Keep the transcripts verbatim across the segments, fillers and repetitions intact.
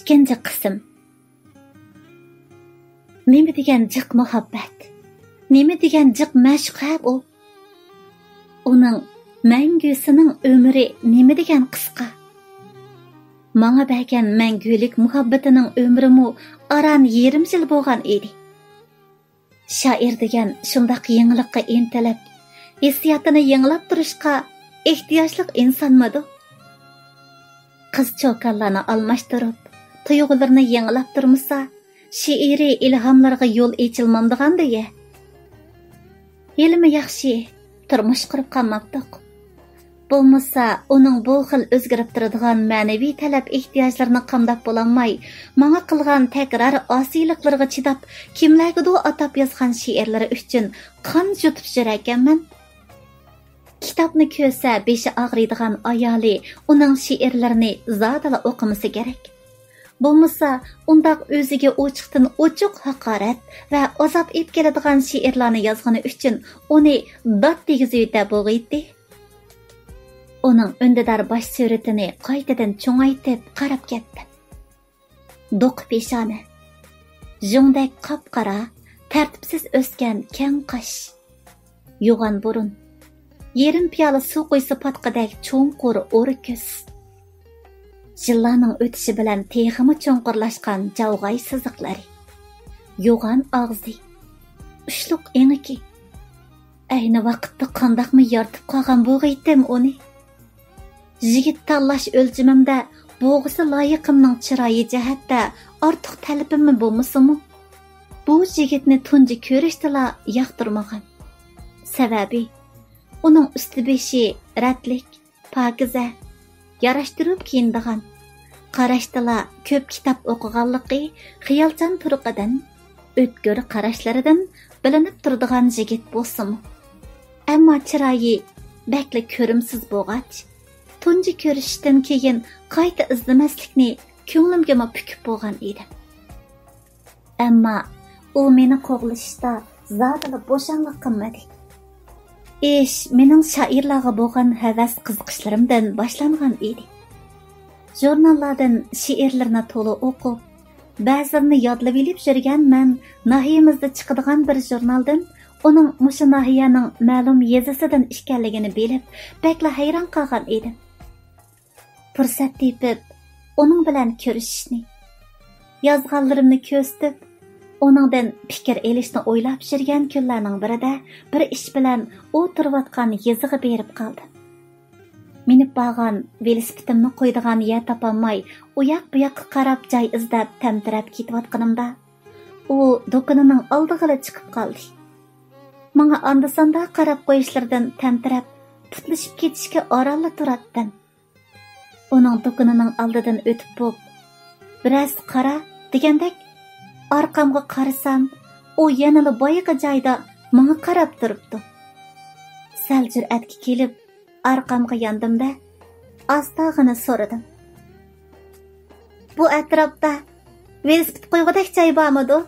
ئىككىنچى قىسىم. نېمە دېگەن جىق مۇھەببەت! نېمە دېگەن جىق مەشۇق ھە بۇ! ئۇنىڭ مەڭگۈسىنىڭ ئۆمرى نېمە دېگەن قىسقا! ماڭا بەرگەن مەڭگۈلۈك مۇھەببىتىنىڭ ئۆمرىمۇ ئاران يېرىم يىل بولغان ئىدى. شائىر دېگەن شۇنداق يېڭىلىققا ئىنتىلىپ، ھېسسىياتىنى يېڭىلاپ تۇرۇشقا ئېھتىياجلىق ئىنسانمىدۇ؟ قىز چوكانلارنى ئالماشتۇرۇپ، تۇيغۇلىرىنى يېڭىلاپ تۇرمىسا، شېئىرىي ئىلھاملارغا يول ئېچىلمامدىغاندۇ يە؟ ھېلىمۇ ياخشى، تۇرمۇش قۇرۇپ قالماپتۇق. بولمىسا، ئۇنىڭ بۇ خىل ئۆزگىرىپ تۇرىدىغان مەنىۋى تەلەپ ئېھتىياجلىرىنى قامداپ بولالماي، ماڭا قىلغان تەكرار ئاسىيلىقلىرىغا چىداپ، كىملەرگىدۇ ئاتاپ يازغان شېئىرلىرى ئۈچۈن قان يۇتۇپ يۈرەركەنمەن. كىتابنى كۆرسە بېشى ئاغرىيدىغان ئايالى ئۇنىڭ شېئىرلىرىنى زادىلا ئوقۇمىسا كېرەك. بولمىسا، ئۇنداق ئۆزىگە ئوچۇقتىن ئوچۇق ھاقارەت ۋە ئازاب ئېلىپ كېلىدىغان شېئىرلارنى يازغىنى ئۈچۈن ئۇنى دات دېگۈزۈۋېتە بوغىيتتى. ئۇنىڭ ئۈندىدار باش سۈرىتىنى قايتىدىن چوڭايتىپ قاراپ كەتتىم. دوقا پېشانە، يۇڭدەك قاپقارا، تەرتىپسىز ئۆسكەن كەڭ قاش، يوغان بۇرۇن، يېرىم پىيالە سۇ قۇيسا پاتقىدەك چوڭقۇر ئورا كۆز، يىللارنىڭ ئۆتۈشى بىلەن تېخىمۇ چوڭقۇرلاشقان جاۋغاي سىزىقلىرى، يوغان ئاغزى، ئۇچلۇق ئېڭىكى. ئەينى ۋاقىتتا قانداقمۇ يارىتىپ قالغان بوغىيتتىم ئۇنى؟ يىگىت تاللاش ئۆلچىمىمدە بوغىسى لايىقىمنىڭ چىرايى جەھەتتە ئارتۇق تەلىپىممۇ بولمىسىمۇ، بۇ يىگىتنى تۇنجى كۆرۈشتىلا ياقتۇرمىغان. سەۋەبى، ئۇنىڭ ئۈستى بېشى رەتلىك، پاكىزە، ياراشتۇرۇپ كىيىنىدىغان، قاراشتىلا كۆپ كىتاب ئوقۇغانلىقى، خىيالچان تۇرقىدىن، ئۆتكۈر قاراشلىرىدىن بىلىنىپ تۇرىدىغان يىگىت بولسىمۇ، ئەمما چىرايى بەكلا كۆرۈمسىز بولغاچ، تۇنجى كۆرۈشۈشتىن كېيىن قايتا ئىزدىمەسلىكنى كۆڭلۈمگىمۇ پۈكۈپ بولغان ئىدىم. ئەمما ئۇ مېنى قوغلىشىشتا زادىلا بوشاڭلىق قىلمىدى. ئىش مېنىڭ شائىرلارغا بولغان ھەۋەس قىزىقىشلىرىمدىن باشلانغان ئىدى. ژۇرناللاردىن شېئىرلىرىنى تولا ئوقۇپ، بەزىلىرىنى يادلىۋېلىپ يۈرگەن مەن ناھىيەمىزدە چىقىدىغان بىر ژۇرنالدىن ئۇنىڭ مۇشۇ ناھىيەنىڭ مەلۇم يېزىسىدىن ئىكەنلىكىنى بىلىپ، بەكلا ھەيران قالغان ئىدىم. پۇرسەت تېپىپ، ئۇنىڭ بىلەن كۆرۈشۈشنى، يازغانلىرىمنى كۆرسىتىپ، ئۇنىڭدىن پىكىر ئېلىشنى ئويلاپ يۈرگەن كۈنلەرنىڭ بىرىدە بىر ئىش بىلەن ئۇ تۇرۇۋاتقان يېزىغا بېرىپ قالدىم. مىنىپ بارغان ۋېلىسىپىتىمنى قويىدىغان يەر تاپالماي، ئۇياق-بۇياققا قاراپ جاي ئىزدەپ تەمتىرەپ كېتىۋاتقىنىمدا، ئۇ دۇكىنىنىڭ ئالدىغىلا چىقىپ قالدى. ماڭا ئاندا-ساندا قاراپ قويۇشلىرىدىن تەمتىرەپ، پۇتلىشىپ كېتىشكە ئارانلا تۇراتتىم. ئۇنىڭ دۇكىنىنىڭ ئالدىدىن ئۆتۈپ بوپ، «بىرەرسى قارا» دېگەندەك، ئارقامغا قارىسام، ئۇ يەنىلا بايىقى جايدا ماڭا قاراپ تۇرۇپتۇ. سەل جۈرئەتكە كېلىپ، ئارقامغا ياندىم-دە، ئاستاغىنا سورىدىم: «بۇ ئەتراپتا ۋېلىسىپىت قويغۇدەك جاي بارمىدۇ؟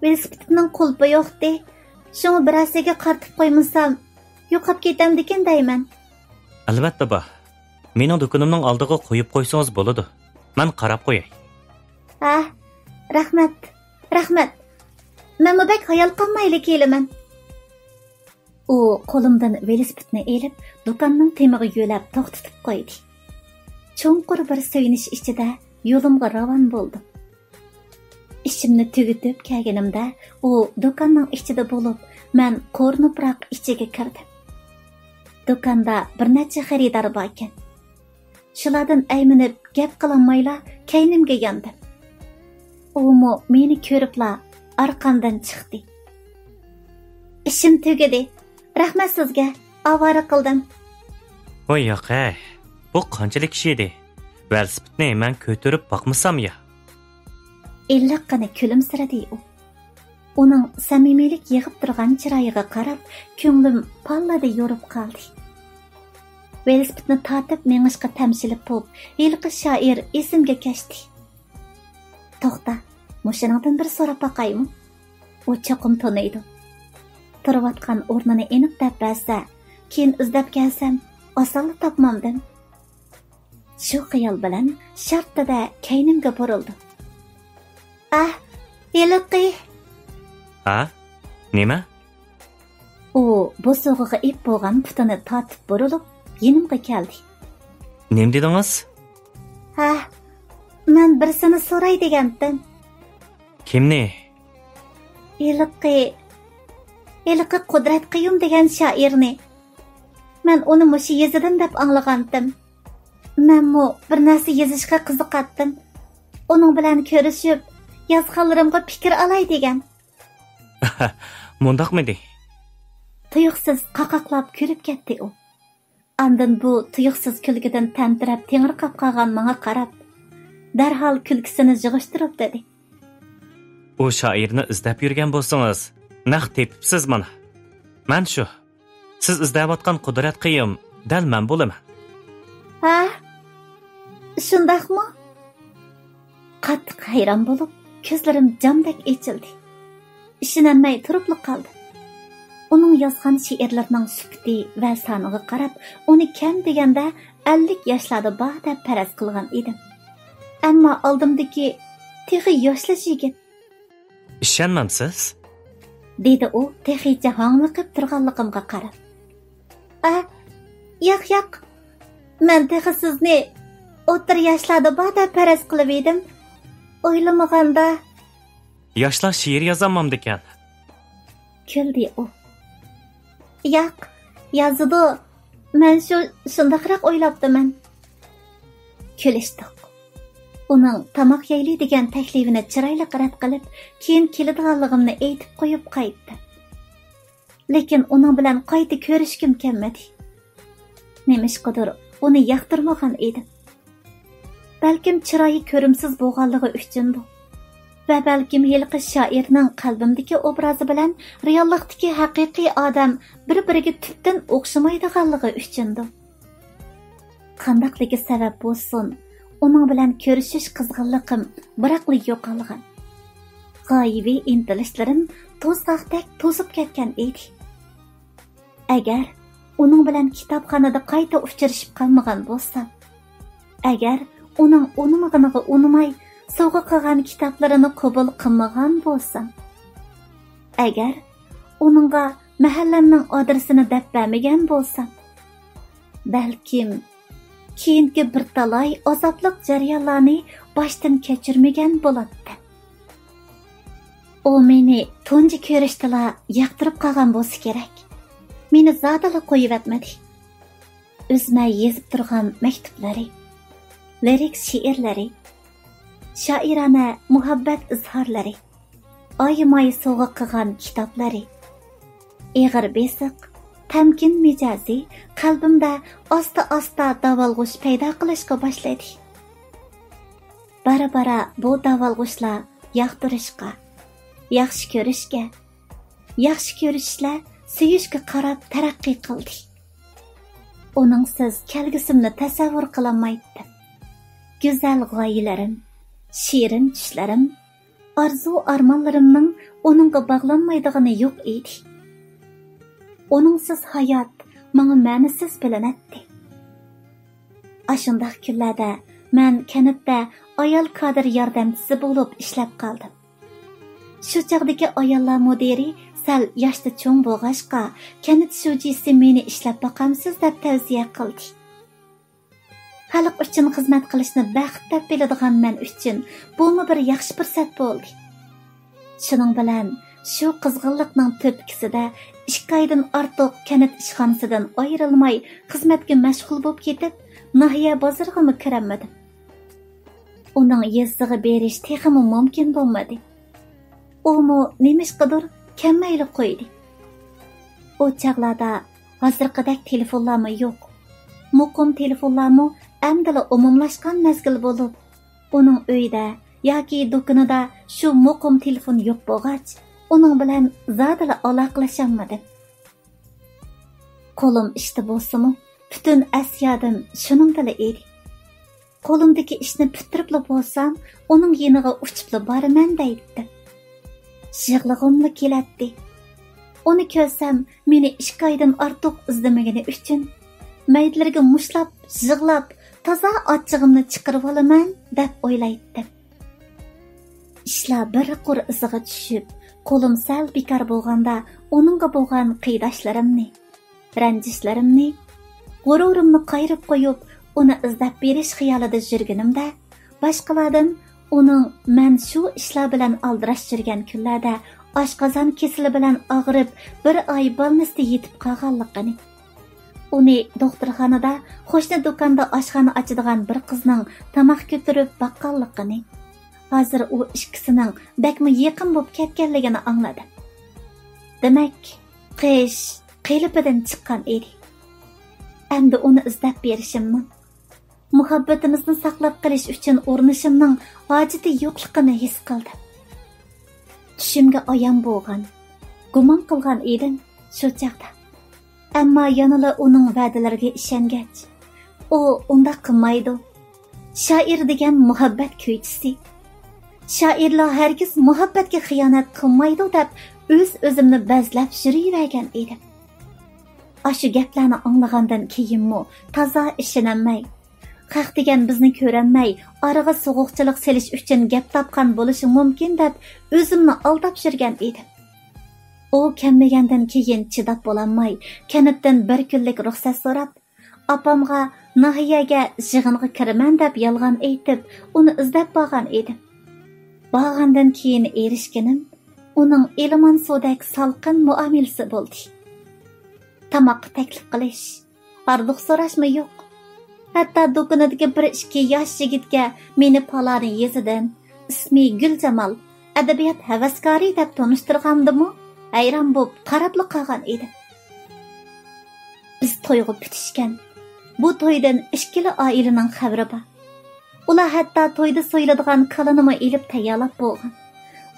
ۋېلىسىپىتىمنىڭ قۇلپى يوقتى، شۇڭا بىرەرسىگە قارىتىپ قويمىسام، يوقاپ كېتەمدىكىن دەيمەن.» «ئەلۋەتتە بار. مېنىڭ دۇكىنىمنىڭ ئالدىغا قويۇپ قويسىڭىز بولىدۇ. مەن قاراپ قوياي.» «ھە، رەھمەت، رەھمەت. مەنمۇ بەك ھايال قالمايلا كېلىمەن.» ئۇ قولۇمدىن ۋېلىسىپىتنى ئېلىپ، دۇكاننىڭ تېمىغا يۆلەپ توختىتىپ قويدى. چوڭقۇر بىر سۆيۈنۈش ئىچىدە يولۇمغا راۋان بولدۇم. ئىشىمنى تۈگىتىپ كەلگىنىمدە، ئۇ دۇكاننىڭ ئىچىدە بولۇپ، مەن قورۇنۇپراق ئىچىگە كىردىم. دۇكاندا بىر نەچچە خېرىدار باركەن. شۇلاردىن ئەيمىنىپ گەپ قىلالمايلا كەينىمگە ياندىم. ئۇمۇ مېنى كۆرۈپلا ئارقامدىن چىقتى. «ئىشىم تۈگىدى. رەھمەت سىزگە، ئاۋارە قىلدىم.» ۋاي ياقەي، بۇ قانچىلىك ئىش ئىدى؟ ۋېلىسىپىتنى مەن كۆتۈرۈپ باقمىسام يا؟ ئىللىققىنە كۈلۈمسىرىدى ئۇ. ئۇنىڭ سەمىمىيلىك يىغىپ تۇرغان چىرايىغا قاراپ، كۆڭلۈم پاللىدە يورۇپ قالدى. ۋېلىسىپىتنى تارتىپ مېڭىشقا تەمشىلىپ بوپ، ھېلىقى شائىر ئېسىمگە كەچتى. «توختا، مۇشۇنىڭدىن بىر سوراپ باقايمۇ؟ ئۇ چوقۇم تونۇيدۇ. تۇرۇۋاتقان ئورنىنى ئېنىق دەپ بەرسە، كېيىن ئىزدەپ كەلسەم، ئاسانلا تاپمامدىم.» شۇ خىيال بىلەن شارتتىدە كەينىمگە بۇرۇلدۇم. ئاھ، ھېلىقى! ھە؟ نېمە؟ ئۇ بوسۇغىغا ئېپ بولغان پۇتىنى تارتىپ بۇرۇلۇپ، يېنىمغا كەلدى. نېمە دېدىڭىز؟ ھە، مەن بىرسىنى سوراي دېگەنتىم. كىمنى؟ ھېلىقى، ھېلىقى قۇدرەت قېيۇم دېگەن شائىرنى. مەن ئۇنى مۇشۇ يېزىدىن دەپ ئاڭلىغانتىم. مەنمۇ بىر نەرسە يېزىشقا قىزىقاتتىم. ئۇنىڭ بىلەن كۆرۈشۈپ، يازغانلىرىمغا پىكىر ئالاي دېگەن. مۇنداقمىدى؟ تۇيۇقسىز قاقاقلاپ كۈلۈپ كەتتى ئۇ. ئاندىن بۇ تۇيۇقسىز كۈلكىدىن تەمتىرەپ تېڭىرقاپ قالغان ماڭا قاراپ، دەرھال كۈلكىسىنى يىغىشتۇرۇپ دېدى. ئۇ شائىرنى ئىزدەپ يۈرگەن بولسىڭىز، نەق تېپىپسىز مانا. مەن شۇ. سىز ئىزدەۋاتقان قۇدرەت قېيۇم دەل مەن بولىمەن. ھە؟ شۇنداقمۇ؟ قاتتىق ھەيران بولۇپ، كۆزلىرىم جامدەك ئېچىلدى. ئىشىنەلمەي تۇرۇپلا قالدىم. ئۇنىڭ يازغان شېئىرلىرىنىڭ سۈپىتى ۋە سانىغا قاراپ، ئۇنى كەم دېگەندە ئەللىك ياشلاردا بار دەپ پەرەز قىلغان ئىدىم. ئەمما ئالدىمدىكى تېخى ياشلا يىگىت. ئىشەنمەمسىز؟ دېدى ئۇ تېخىچە ھاڭۋېقىپ تۇرغانلىقىمغا قاراپ. ئە، ياق، ياق. مەن تېخى سىزنى ئوتتۇرا ياشلاردا بار دەپ پەرەز قىلىۋىدىم. ئويلىمىغاندا. ياشلار شېئىر يازالمامدىكەن؟ كۈلدى ئۇ. ياق، يازىدۇ. مەن شۇ، شۇنداقراق ئويلاپتىمەن. كۈلۈشتۇق. ئۇنىڭ تاماق يەيلى دېگەن تەكلىپىنى چىرايلىق رەت قىلىپ، كېيىن كېلىدىغانلىقىمنى ئېيتىپ قويۇپ قايتتىم. لېكىن ئۇنىڭ بىلەن قايتا كۆرۈشكۈم كەلمىدى. نېمىشقىدۇر ئۇنى ياقتۇرمىغان ئىدىم. بەلكىم چىرايى كۆرۈمسىز بولغانلىقى ئۈچۈندۇ. ۋە بەلكىم ھېلىقى شائىرنىڭ قەلبىمدىكى ئوبرازى بىلەن رېئاللىقتىكى ھەقىقىي ئادەم بىر-بىرىگە تۈپتىن ئوخشىمايدىغانلىقى ئۈچۈندۇ. قانداقلىكى سەۋەب بولسۇن، ئۇنىڭ بىلەن كۆرۈشۈش قىزغىنلىقىم بىراقلا يوقالغان. غايىۋى ئىنتىلىشلىرىم توزغاقتەك توزۇپ كەتكەن ئىدى. ئەگەر ئۇنىڭ بىلەن كىتابخانىدا قايتا ئۇچرىشىپ قالمىغان بولسام، ئەگەر ئۇنىڭ ئۇنىمىغىنىغا ئۇنىماي، سوۋغا قىلغان كىتابلىرىنى قوبۇل قىلمىغان بولسام، ئەگەر ئۇنىڭغا مەھەللەمنىڭ ئادرېسىنى دەپ بەرمىگەن بولسام، بەلكىم كېيىنكى بىر تالاي ئازابلىق جەريانلارنى باشتىن كەچۈرمىگەن بولاتتىم. ئۇ مېنى تۇنجى كۆرۈشتىلا ياقتۇرۇپ قالغان بولسا كېرەك. مېنى زادىلا قويۇۋەتمىدى. ئۈزمەي يېزىپ تۇرغان مەكتۇپلىرى، لىرىك شېئىرلىرى، شائىرانە مۇھەببەت ئىزھارلىرى، ئايىماي سوۋغا قىلغان كىتابلىرى. ئېغىر بېسىق، تەمكىن مىجەزى قەلبىمدە ئاستا-ئاستا داۋالغۇش پەيدا قىلىشقا باشلىدى. بارا-بارا بۇ داۋالغۇشلار ياقتۇرۇشقا، ياخشى كۆرۈشكە، ياخشى كۆرۈشلەر سۆيۈشكە قاراپ تەرەققىي قىلدى. ئۇنىڭسىز كەلگۈسىمنى تەسەۋۋۇر قىلالمايتتىم. گۈزەل غايىلىرىم، شېرىن چۈشلىرىم، ئارزۇ-ئارمانلىرىمنىڭ ئۇنىڭغا باغلانمايدىغىنى يوق ئىدى. ئۇنىڭسىز ھايات ماڭا مەنىسىز بىلىنەتتى. ئاشۇنداق كۈنلەردە مەن كەنتتە ئايال كادىر ياردەمچىسى بولۇپ ئىشلەپ قالدىم. شۇ چاغدىكى ئاياللار مۇدىرى سەل ياشتا چوڭ بولغاچقا، كەنت شۇجىسى مېنى ئىشلەپ باقامسىز دەپ تەۋسىيە قىلدى. خەلق ئۈچۈن خىزمەت قىلىشنى بەخت دەپ بىلىدىغان مەن ئۈچۈن بۇمۇ بىر ياخشى پۇرسەت بولدى. شۇنىڭ بىلەن شۇ قىزغىنلىقنىڭ تۆپكىسىدە ئىككى ئايدىن ئارتۇق كەنت ئىشخانىسىدىن ئايرىلماي خىزمەتكە مەشغۇل بولۇپ كېتىپ، ناھىيە بازىرىغىمۇ كىرەلمىدىم. ئۇنىڭ يېزىسىغا بېرىش تېخىمۇ مۇمكىن بولمىدى. ئۇمۇ نېمىشقىدۇر كەلمەيلا قويدى. ئۇ چاغلاردا ھازىرقىدەك تېلېفونلارمۇ يوق. مۇقىم تېلېفونلارمۇ ئەمدىلا ئومۇملاشقان مەزگىل بولۇپ، ئۇنىڭ ئۆيىدە ياكى دۇكىنىدا شۇ مۇقىم تېلېفون يوق بولغاچ، ئۇنىڭ بىلەن زادىلا ئالاقىلىشالمىدىم. قولۇم ئىشتا بولسىمۇ، پۈتۈن ئەس-يادىم شۇنىڭدىلا ئىدى. قولۇمدىكى ئىشنى پۈتتۈرۈپلا بولسام، ئۇنىڭ يېنىغا ئۇچۇپلا بارىمەن دەيتتىم. يىغلىغۇملا كېلەتتى. ئۇنى كۆرسەم، مېنى ئىككى ئايدىن ئارتۇق ئىزدىمىگىنى ئۈچۈن، مەيدىلىرىگە مۇشتلاپ، يىغلاپ، تازا ئاچچىقىمنى چىقىرىۋالىمەن دەپ ئويلايتتىم. ئىشلار بىر قۇر ئىزىغا چۈشۈپ، قولۇم سەل بىكار بولغاندا ئۇنىڭغا بولغان قىيداشلىرىمنى، رەنجىشلىرىمنى، غۇرۇرۇمنى قايرىپ قويۇپ، ئۇنى ئىزدەپ بېرىش خىيالىدا يۈرگىنىمدە، باشقىلاردىن ئۇنىڭ مەن شۇ ئىشلار بىلەن ئالدىراش يۈرگەن كۈنلەردە ئاشقازان كېسىلى بىلەن ئاغرىپ، بىر ئاي بالنىستە يېتىپ قالغانلىقىنى، ئۇنى دوختۇرخانىدا، قوشنا دۇكاندا ئاشخانا ئاچىدىغان بىر قىزنىڭ تاماق كۆتۈرۈپ باققانلىقىنى، ھازىر ئۇ ئىككىسىنىڭ بەكمۇ يېقىن بولۇپ كەتكەنلىكىنى ئاڭلىدىم. دېمەك، قىش قېلىپىدىن چىققان ئىدى. ئەمدى ئۇنى ئىزدەپ بېرىشىمنىڭ، مۇھەببىتىمىزنى ساقلاپ قېلىش ئۈچۈن ئۇرۇنۇشۇمنىڭ ھاجىتى يوقلۇقىنى ھېس قىلدىم. چۈشۈمگە ئايان بولغان، گۇمان قىلغان ئىدىم شۇ چاغدا. ئەمما يەنىلا ئۇنىڭ ۋەدىلىرىگە ئىشەنگەچ، ئۇ ئۇنداق قىلمايدۇ. شائىر دېگەن مۇھەببەت كۈيچىسى. شائىرلار ھەرگىز مۇھەببەتكە خىيانەت قىلمايدۇ دەپ ئۆز-ئۆزۈمنى بەزلەپ يۈرۈۋەرگەن ئىدىم. ئاشۇ گەپلەرنى ئاڭلىغاندىن كېيىنمۇ تازا ئىشىنەلمەي، خەق دېگەن بىزنى كۆرەلمەي، ئارىغا سوغۇقچىلىق سېلىش ئۈچۈن گەپ تاپقان بولۇشى مۇمكىن دەپ ئۆزۈمنى ئالداپ يۈرگەن ئىدىم. ئۇ كەلمىگەندىن كېيىن چىداپ بولالماي، كەنتتىن بىر كۈنلۈك رۇخسەت سوراپ، ئاپامغا ناھىيەگە يىغىنغا كىرىمەن دەپ يالغان ئېيتىپ، ئۇنى ئىزدەپ بارغان ئىدىم. بارغاندىن كېيىن ئېرىشكىنىم ئۇنىڭ ئىلمان سۇدەك سالقىن مۇئامىلىسى بولدى. تاماققا تەكلىپ قىلىش، ھاردۇق سوراشمۇ يوق. ھەتتا دۇكىنىدىكى بىر ئىككى ياش يىگىتكە مېنى پالانى يېزىدىن، ئىسمى گۈلجامال، ئەدەبىيات ھەۋەسكارى دەپ تونۇشتۇرغاندىمۇ ھەيران بوپ قاراپلا قالغان ئىدىم. بىز تويغا پۈتۈشكەن. بۇ تويدىن ئىككىلا ئائىلىنىڭ خەۋىرى بار. ئۇلار ھەتتا تويدا سويۇلىدىغان كالىنىمۇ ئېلىپ تەييارلاپ بولغان.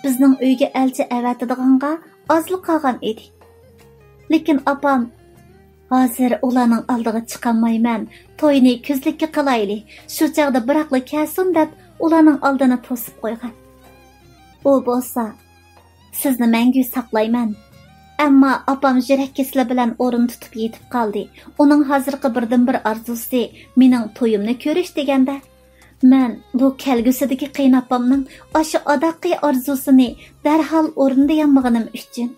بىزنىڭ ئۆيگە ئەلچى ئەۋەتىدىغانغا ئازلا قالغان ئىدى. لېكىن ئاپام، «ھازىر ئۇلارنىڭ ئالدىغا چىقالمايمەن، توينى كۈزلۈككە قىلايلى، شۇ چاغدا بىراقلا كەلسۇن» دەپ ئۇلارنىڭ ئالدىنى توسۇپ قويغان. ئۇ بولسا، «سىزنى مەڭگۈ ساقلايمەن. ئەمما ئاپام يۈرەك كېسىلى بىلەن ئورۇن تۇتۇپ يېتىپ قالدى. ئۇنىڭ ھازىرقى بىردىنبىر ئارزۇسى مېنىڭ تويۇمنى كۆرۈش» دېگەندە، مەن بۇ كەلگۈسىدىكى قېيىنئاپامنىڭ ئاشۇ ئاداققى ئارزۇسىنى دەرھال ئورۇندىيالمىغىنىم ئۈچۈن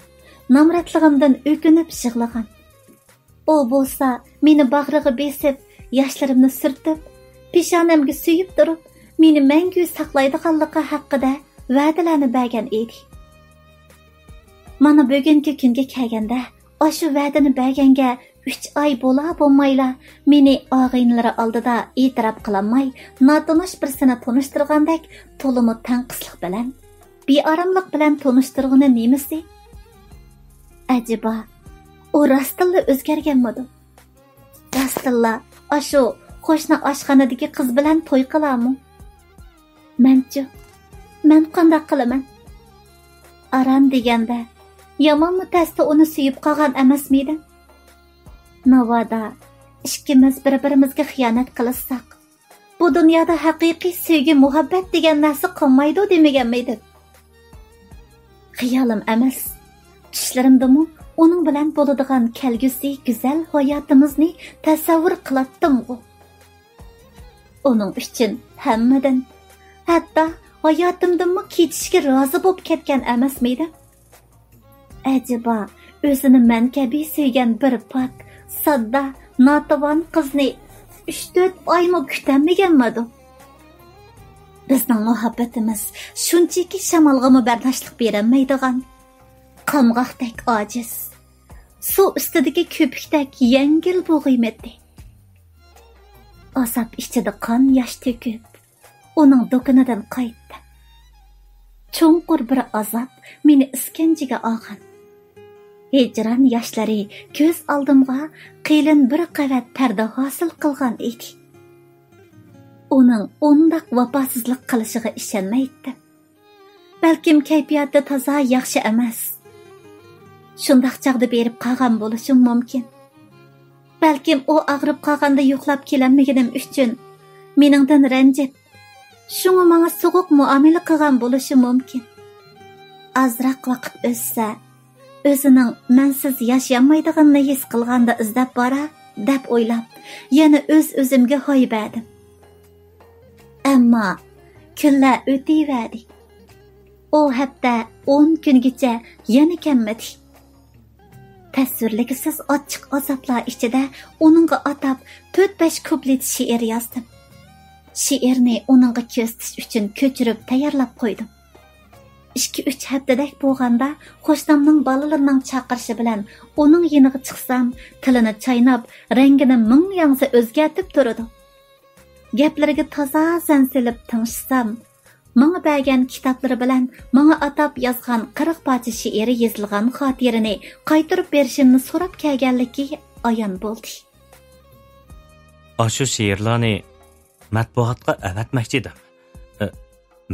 نامراتلىقىمدىن ئۆكۈنۈپ يىغلىغان. ئۇ بولسا مېنى باغرىغا بېسىپ، ياشلىرىمنى سۈرتۈپ، پېشانەمگە سۆيۈپ تۇرۇپ، مېنى مەڭگۈ ساقلايدىغانلىقى ھەققىدە ۋەدىلەرنى بەرگەن ئىدى. مانا بۈگۈنكى كۈنگە كەلگەندە، ئاشۇ ۋەدىنى بەرگەنگە ئۈچ ئاي بولا بولمايلا مېنى ئاغىنىلىرى ئالدىدا ئېتىراپ قىلالماي، ناتونۇش بىرسىنى تونۇشتۇرغاندەك تولىمۇ تەڭقىسلىق بىلەن، بىئاراملىق بىلەن تونۇشتۇرغىنى نېمىسى؟ ئەجەبا، ئۇ راستتىنلا ئۆزگەرگەنمىدۇ؟ راستتىنلا ئاشۇ قوشنا ئاشخانىدىكى قىز بىلەن توي قىلارمۇ؟ مەنچۇ؟ مەن قانداق قىلىمەن؟ ئاران دېگەندە، يامانمۇ تەستە ئۇنى سۆيۈپ قالغان ئەمەسمىدىم؟ ناۋادا ئىككىمىز بىر-بىرىمىزگە خىيانەت قىلىشساق، بۇ دۇنيادا ھەقىقىي سۆيگۈ، مۇھەببەت دېگەن نەرسە قالمايدۇ دېمىگەنمىدىم؟ خىيالىم ئەمەس، چۈشلىرىمدىمۇ ئۇنىڭ بىلەن بولىدىغان كەلگۈسى گۈزەل ھاياتىمىزنى تەسەۋۋۇر قىلاتتىمغۇ. ئۇنىڭ ئۈچۈن ھەممىدىن، ھەتتا ھاياتىمدىنمۇ كېچىشكە رازى بولۇپ كەتكەن ئەمەسمىدىم؟ ئەجەبا، ئۆزىنى مەن كەبى سۆيگەن بىر پاك، ساددا، ناتىۋان قىزنى ئۈچ تۆت ئايمۇ كۈتەلمىگەنمىدۇ؟ بىزنىڭ مۇھەببىتىمىز شۇنچىكى شامالغىمۇ بەرداشلىق بېرەلمەيدىغان، قامغاقتەك ئاجىز، سۇ ئۈستىدىكى كۆپۈكتەك يەڭگىل بۇ قىممىتى. ئازاب ئىچىدە قان ياش تۆكۈپ، ئۇنىڭ دۇكىنىدىن قايتتىم. چوڭقۇر بىر ئازاب مېنى ئىسكەنجىگە ئالغان. ھىجران ياشلىرى كۆز ئالدىمغا قېلىن بىر قەۋەت پەردە ھاسىل قىلغان ئىدى. ئۇنىڭ ئۇنداق ۋاپاسىزلىق قىلىشىغا ئىشەنمەيتتىم. بەلكىم كەيپىياتى تازا ياخشى ئەمەس. شۇنداق چاغدا بېرىپ قالغان بولۇشۇم مۇمكىن. بەلكىم ئۇ ئاغرىپ قالغاندا يوقلاپ كېلەلمىگىنىم ئۈچۈن مېنىڭدىن رەنجىپ، شۇڭا ماڭا سوغۇق مۇئامىلە قىلغان بولۇشى مۇمكىن. ئازراق ۋاقىت ئۆتسە، ئۆزىنىڭ مەنسىز ياشىيالمايدىغىنىنى ھېس قىلغاندا ئىزدەپ بارار دەپ ئويلاپ، يەنە ئۆز-ئۆزۈمگە ھاي بەردىم. ئەمما كۈنلەر ئۆتۈۋەردى. ئۇ ھەپتە ئون كۈنگىچە يەنە كەلمىدى. تەسۋىرلىگۈسىز ئاچچىق ئازابلار ئىچىدە ئۇنىڭغا ئاتاپ تۆت-بەش كۇپلېت شېئىر يازدىم. شېئىرنى ئۇنىڭغا كۆرسىتىش ئۈچۈن كۆچۈرۈپ تەييارلاپ قويدۇم. ئىككى-ئۈچ ھەپتىدەك بولغاندا، قوشنامنىڭ بالىلىرىنىڭ چاقىرىشى بىلەن ئۇنىڭ يېنىغا چىقسام، تىلىنى چايناپ، رەڭگىنى مىڭ ياڭزا ئۆزگەرتىپ تۇرىدۇ. گەپلىرىگە تازا زەن سېلىپ تىڭشىسام، ماڭا بەرگەن كىتابلىرى بىلەن ماڭا ئاتاپ يازغان قىرىق پارچە شېئىرى يېزىلغان خاتىرىنى قايتۇرۇپ بېرىشىمنى سوراپ كەلگەنلىكى ئايان بولدى. ئاشۇ شېئىرلارنى مەتبۇئاتقا ئەۋەتمەكچى ئىدىم. ئە،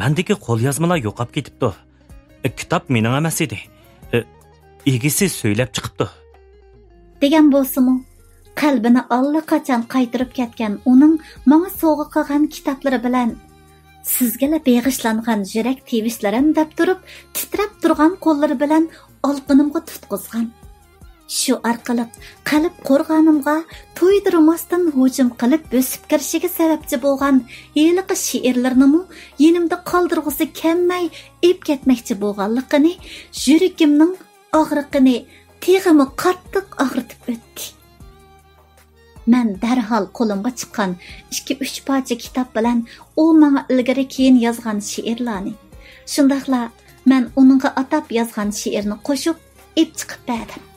مەندىكى قوليازمىلار يوقاپ كېتىپتۇ. ئە، كىتاب مېنىڭ ئەمەس ئىدى. ئە، ئىگىسى سۆيلەپ چىقىپتۇ. دېگەن بولسىمۇ، قەلبىنى ئاللىقاچان قايتۇرۇپ كەتكەن ئۇنىڭ ماڭا سوۋغا قىلغان كىتابلىرى بىلەن، سىزگىلا بېغىشلانغان يۈرەك تىۋىشلىرىم دەپ تۇرۇپ، تىترەپ تۇرغان قوللىرى بىلەن ئالىقىنىمغا تۇتقۇزغان. شۇ ئارقىلىق قەلب قورغانىمغا تويدۇرماستىن ھۇجۇم قىلىپ بۆسۈپ كىرىشىگە سەۋەبچى بولغان ھېلىقى شېئىرلىرىنىمۇ يېنىمدا قالدۇرغۇسى كەلمەي ئېلىپ كەتمەكچى بولغانلىقىنى، يۈرىكىمنىڭ ئاغرىقىنى تېخىمۇ قاتتىق ئاغرىتىپ ئۆتتى. مەن دەرھال قولۇمغا چىققان ئىككى-ئۈچ پارچە كىتاب بىلەن ئۇ ماڭا ئىلگىرى-كېيىن يازغان شېئىرلارنى، شۇنداقلا مەن ئۇنىڭغا ئاتاپ يازغان شېئىرنى قوشۇپ ئېلىپ چىقىپ بەردىم.